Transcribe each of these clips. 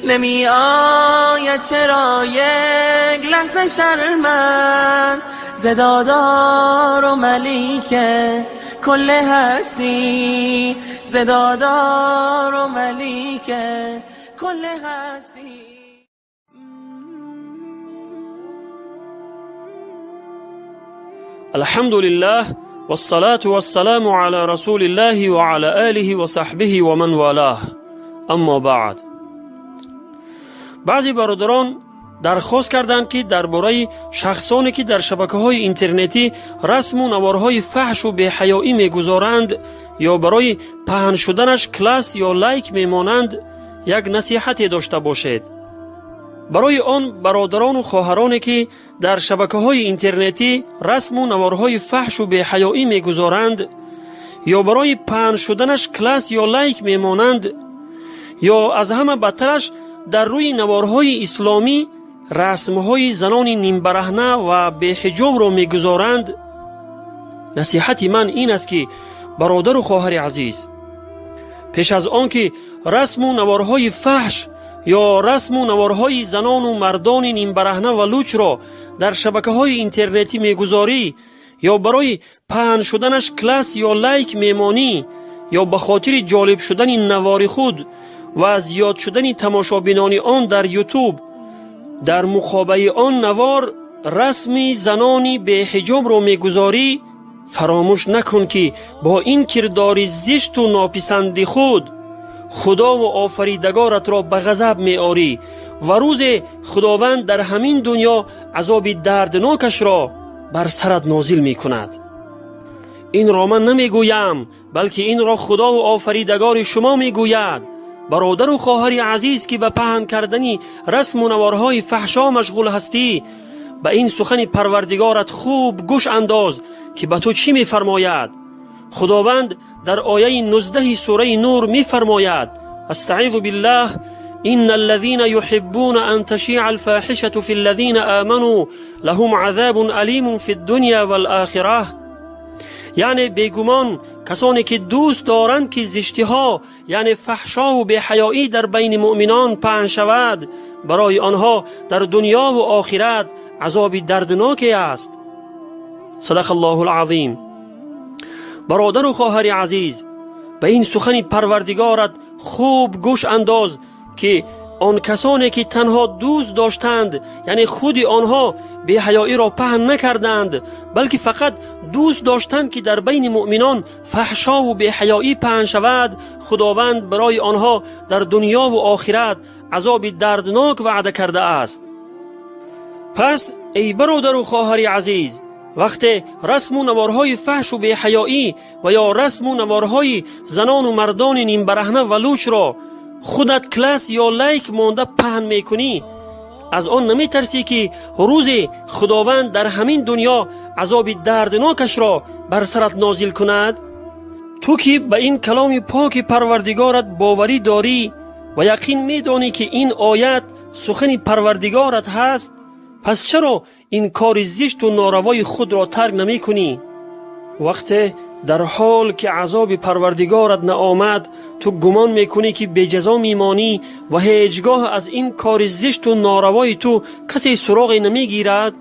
نمی آید چرا یک لحظه شرمت ز دادار و ملیک کل هستی، ز دادار و ملیک کل هستی. الحمد لله والصلاة والسلام على رسول الله وعلى آله وصحبه ومن والاه اما بعد. Баъзе бародарон дархост карданд, ки дар бораи шахсоне, ки дар шабакаҳои интернетӣ расму наворҳои фаҳшу беҳаёӣ мегузоранд ё барои паҳн шуданаш класс ё лайк мемонанд, як насиҳате дошта бошед. Барои он бародарону хоҳароне, ки дар шабакаҳои интернетӣ расму наворҳои фаҳшу беҳаёӣ мегузоранд ё барои паҳн шуданаш класс ё лайк мемонанд, ё аз ҳама бадтараш дар рӯи наворҳои исломӣ расмҳои занони нимбараҳна ва беҳиҷобро мегузоранд, насиҳати ман ин аст, ки бародару хоҳари азиз, пеш аз он ки расму наворҳои фаҳш ё расму наворҳои занону мардони нимбараҳна ва лучро дар шабакаҳои интернетӣ мегузорӣ ё барои паҳн шуданаш класс ё лайк мемонӣ ё ба хотири ҷолиб шудани навори худ ва зиёд шудани тамошобинони он дар Ютуб дар муқобаи он навор расми занони беҳиҷобро мегузорӣ, фаромӯш накун, ки бо ин кирдори зишту нописанди худ Худову Офаридагоратро ба ғазаб меорӣ ва рӯзе Худованд дар ҳамин дунё азоби дарднокашро бар сарат нозил мекунад. Инро ман намегӯям, балки инро Худову Офаридагори шумо мегӯяд. Бародару хоҳари азиз, ки ба паҳн кардани расму наворҳои фаҳшо машғул ҳастӣ, ба ин сухани Парвардигорат хуб гӯш андоз, ки ба ту чӣ мефармояд. Худованд дар ояи 19-и сураи Нур мефармояд: أستعيذ بالله، إن الذين يحبون أن تشيع الفاحشة في الذين آمنوا لهم عذاب أليم في الدنيا والآخرة. Яъне бегумон касоне, ки дӯст доранд, ки зиштиҳо, яъне фаҳшову беҳаёӣ дар байни муъминон паҳн шавад, барои онҳо дар дунёву охират азоби дардноке аст. صدق الله العظيم. Бародару хоҳари азиз, ба ин сухани Парвардигорат хуб гӯш андоз, ки он касоне, ки танҳо дӯст доштанд, яъне худи онҳо беҳаёиро паҳн накарданд, балки фақат дӯст доштанд, ки дар байни муъминон фаҳшову беҳаёӣ паҳн шавад, Худованд барои онҳо дар дунёву охират азоби дарднок ваъда кардааст. Пас эй бародару хоҳари азиз, вақте расму наворҳои фаҳшу беҳаёӣ ва ё расму наворҳои занону мардони нимбараҳна ва лучро худат класс ё лайк монда паҳн мекунӣ, аз он наметарсӣ, ки рӯзе Худованд дар ҳамин дунё азоби дарднокашро бар сарат нозил кунад? Ту ки ба ин каломи поки Парвардигорат боварӣ дорӣ ва яқин медонӣ, ки ин оят сухани Парвардигорат ҳаст, пас чаро ин кори зишту норавои худро тарк намекунӣ? Вақте дар ҳол ки азоби Парвардигорат наомад, ту гумон мекунӣ, ки беҷазо мемонӣ ва ҳеҷ гоҳ аз ин кори зишту норавои ту касе суроғе намегирад,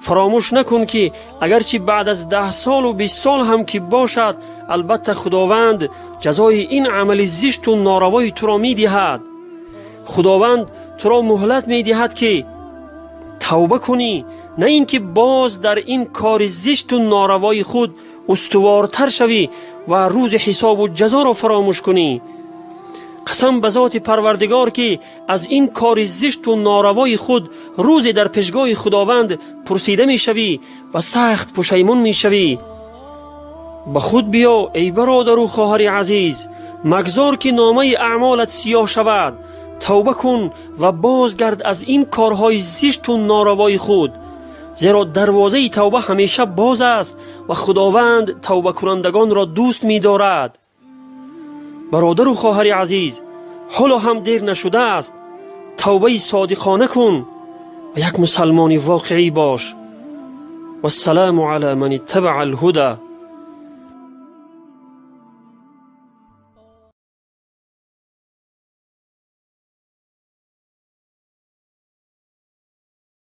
фаромӯш накун, ки агарчи баъд аз 10 солу 20 сол ҳам ки бошад, албатта Худованд ҷазои ин амали зишту норавои туро медиҳад. Худованд туро муҳлат медиҳад, ки тавба кунӣ, на ин ки боз дар ин кори зишту норавои худ устувортар шавӣ ва рӯзи ҳисобу ҷазоро фаромӯш кунӣ. Қасам ба зоти Парвардигор, ки аз ин кори зишту норавои худ рӯзе дар пешгоҳи Худованд пурсида мешавӣ ва сахт пушаймон мешавӣ. Ба худ биё, эй бародару хоҳари азиз, магзор, ки номаи аъмолат сиёҳ шавад. Тавба кун ва бозгард аз ин корҳои зишту норавои худ, зеро дарвозаи тавба ҳамеша боз аст ва Худованд тавбакунандагонро дӯст медорад. Бародару хоҳари азиз, ҳоло ҳам дер нашудааст. Тавбаи содиқона кун ва як мусалмони воқеӣ бош. والسلام على من اتبع الهدى.